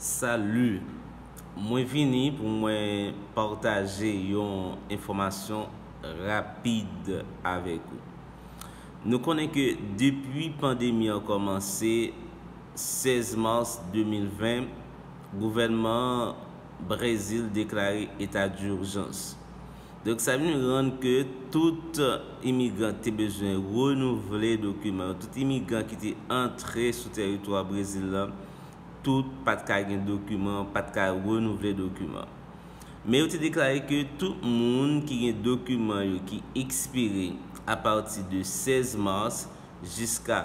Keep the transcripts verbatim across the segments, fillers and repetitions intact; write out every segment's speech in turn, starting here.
Salut! Mwen vini pou mwen pataje yon enfòmasyon rapid avèk ou. Nou konnen ke depi pandemi an kòmanse, sèz mas de mil ven, gouvènman Brezil deklare eta dijans. Donk, sa vin rann ke tout imigran ki te bezwen renouvle dokiman yo, tout imigran ki te antre sou tèritwa Brezil la, tout pa t ka gen dokiman, pa t ka renouvle dokiman. Men yo te deklare ke tout moun ki gen dokiman yo ki ekspire apati de sèz mas jiska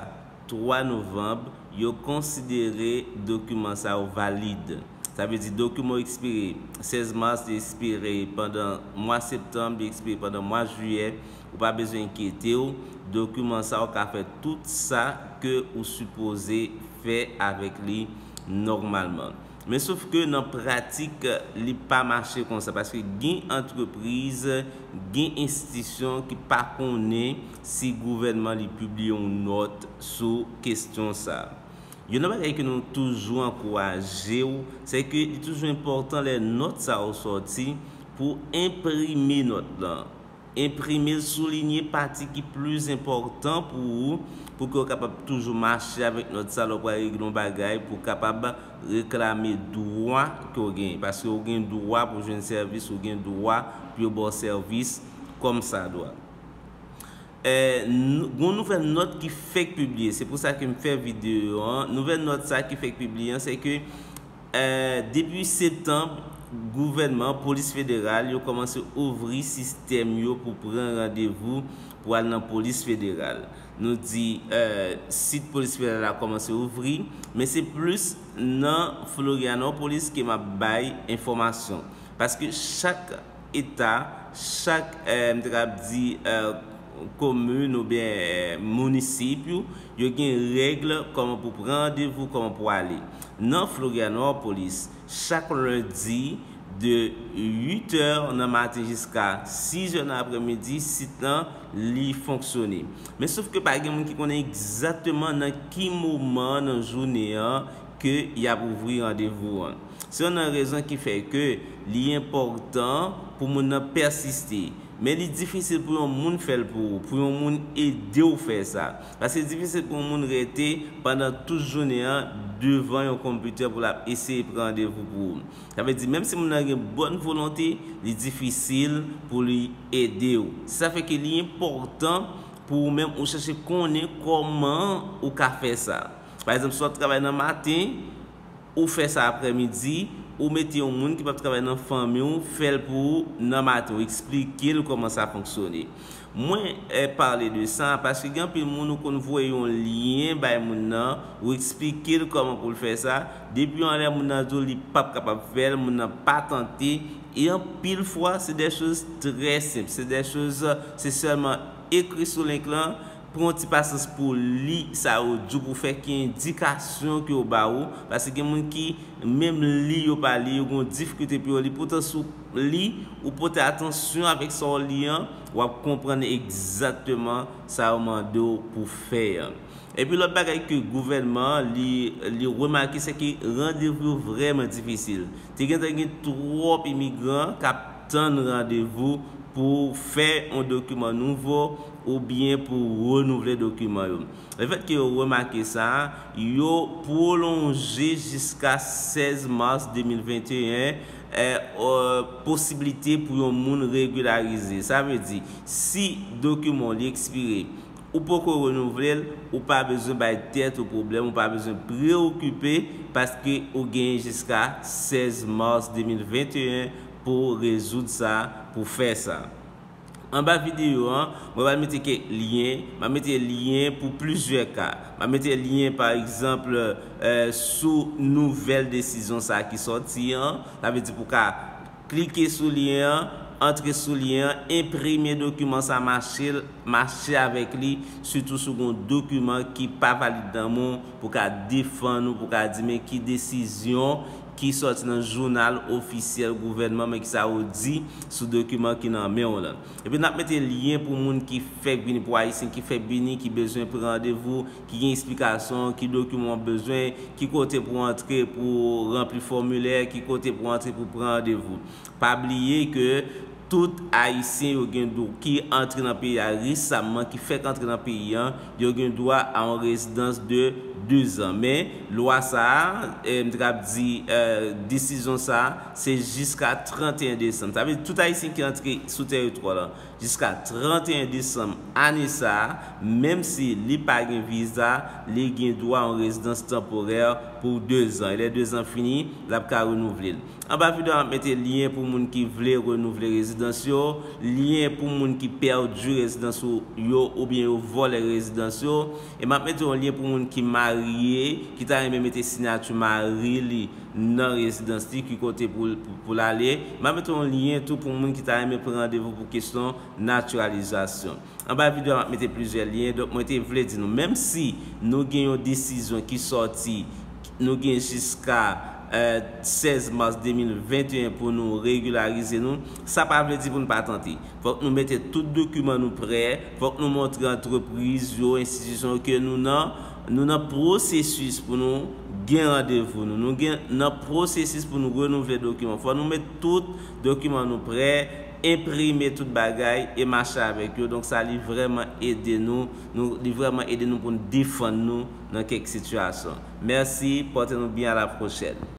twa novanm, yo konsidere dokiman sa yo valid. Sa vle di dokiman w ekspire sèz mas, li ekspire pandan mwa septanm, li ekspire pandan mwa jiyè, ou pa bezwen enkyete w. Dokiman sa yo ka fè tout sa ke ou sipoze fè avèk li nòmalman. Men sof ke nan pratik, li pa mache konsa, paske gen antrepriz, gen enstitisyon ki pa konnen si gouvènman li pibliye yon nòt sou kesyon sa. Youn nan bagay ke nou toujou ankouraje w, se ke li toujou enpòtan lè nòt sa yo sòti pou enprime nòt lan. Enprime l, soulinye pati ki plis enpòtan pou ou, pou ke w kapab toujou mache avèk nòt sa lè w pral regle yon bagay, pou w kapab reklame dwa ke w genyen. Paske w gen dwa pou w jwenn sèvis, ou gen dwa pou yo ba w sèvis kòmsadwa. Eh, n-, gon nouvèl nòt ki fèk pibliye, se pou sa ke m fè videyo an. Nouvèl nòt sa ki fèk pibliye an, se ke, eh, depi septanm, gouvènman, polis federal, yo kòmanse ouvri sistèm yo pou pran randevou pou al nan polis federal. Nou di, eh, sit polis federal la kòmanse ouvri, men se plis nan Florianópolis ke m ap bay enfòmasyon. Paske chak eta, chak, eh, m te kab di, eh, komin oubyen, eh, minisip yo, yo gen règ kòman pou pran randevou, kòman pou ale. Nan Florianópolis, chak lendi, de uit è nan maten jiska sis è nan aprèmidi, sit lan, li fonksyone. Men sof ke pa gen moun ki konnen egzakteman nan ki moman nan jounen an ke y ap ouvri randevou an. Se youn nan rezon ki fè ke li enpòtan pou moun nan pèsiste. Men li difisil pou yon moun fè l pou ou, pou yon moun ede w fè sa. Paske li difisil pou yon moun rete pandan tout jounen an devan yon konpitè pou l ap eseye pran randevou pou ou. Sa vle di, menm si moun nan gen bòn volonte, li difisil pou li ede w. Se sa fè ke li enpòtan pou ou menm ou chèche konnen kòman ou ka fè sa. Pa egzanp, si w ap travay nan maten, ou fè sa aprèmidi, ou mete yon moun ki p ap travay nan fanmi w, fè l pou ou nan maten, ou eksplike l kòman sa fonksyone. Mwen, eh, pale de sa, paske gen anpil moun ou konn voye yon lyen bay moun nan, ou eksplike l kòman pou l fè sa, depi anlè moun nan di w li p ap kapab fè l, moun nan pa tante, e anpil fwa, se de choz trè senp, se de choz, se sèlman ekri sou link lan, pran yon ti pasyans pou w li sa yo di w pou fè, ki endikasyon ke yo ba ou, paske gen moun ki menm li yo pa li, yo gen yon difikilte pou yo li, poutan si w li, ou pote atansyon avèk sa w li an, w ap konprann egzakteman sa yo mande w pou fè an. Epi lòt bagay ke gouvènman an, li, li remake, se ke randevou yo vrèman difisil. Te gentan gen twòp imigran k ap tann randevou pou fè yon dokiman nouvo oubyen pou renouvle dokiman yo. Lefèt ke yo remake sa, yo pwolonje jiska sèz mas de mil venteyen, eh, eh, posiblite pou yon moun regilarize. Sa vle di, si dokiman w li ekspire, ou poko renouvle l, ou pa bezwen bay tèt ou pwoblèm, ou pa bezwen preokipe, paske ou genyen jiska sèz mas de mil venteyen pou rezoud sa, pou fè sa. Anba videyo an, mwen va mete kèk lyen, m a mete lyen pou plizyè ka. M a mete lyen, pa egzanp, eh, sou nouvèl desizyon sa ki sòti an, sa vle di pou ka klike sou lyen an, antre sou lyen an, enprime dokiman sa, mache l, mache avèk li, sitou si w gen yon dokiman ki pa valid nan men w, pou ka defann ou, pou ka di men ki desizyon ki sòti nan jounal ofisyèl gouvènman, men ki sa yo di sou dokiman ki nan men w lan. Epi n ap mete lyen pou moun ki fèk vini, pou Ayisyen ki fèk vini, ki bezwen pran randevou, ki gen eksplikasyon, ki dokiman w bezwen, ki kote pou antre pou ranpli fòmilè, ki kote pou antre pou pran randevou. Pa bliye ke tout Ayisyen yo gen dwa ki antre nan peyi a resaman, ki fèk antre nan peyi an, yo gen dwa a yon rezidans de dezan. Men, lwa sa a, eh, m t ap di, eh, desizyon sa a, se jiska trannteyen desanm. Sa vle di tout Ayisyen ki antre sou tèritwa la jiska trannteyen desanm ane sa a, menm si li pa gen viza, li gen dwa a yon rezidans tanporè pou dezan. E lè dezan fini, l ap ka renouvle l. Anba videyo a, m ap mete lyen pou moun ki vle renouvle rezidans yo, lyen pou moun ki pèdi rezidans yo, yo oubyen yo vòlè rezidans yo. E m ap mete yon lyen pou moun ki marye, ki ta renmen mete siyati mari li nan rezidans li, ki kote pou, pou, pou l ale. M ap mete yon lyen tou pou moun ki ta renmen pran randevou pou kesyon natiralizasyon. Anba videyo a, m ap mete plizyè lyen. Donk, mwen te vle di nou, menm si nou gen yon desizyon ki sòti, nou gen jiska, eh, sèz mas de mil venteyen pou nou regilarize nou, sa pa vle di pou nou pa tante. Fòk nou mete tout dokiman nou prè, fòk nou montre antrepriz yo, enstitisyon yo ke nou nan, nou nan pwosesis pou nou gen randevou nou. Nou gen nan pwosesis pou nou renouvle dokiman. Fòk nou met tout dokiman nou prè, enprime tout bagay e mache avèk yo. Donk sa li vrèman ede nou, nou, li vrèman ede nou pou nou defann nou nan kèk sitiyasyon. Mèsi, pòte nou byen, a la pwochèn.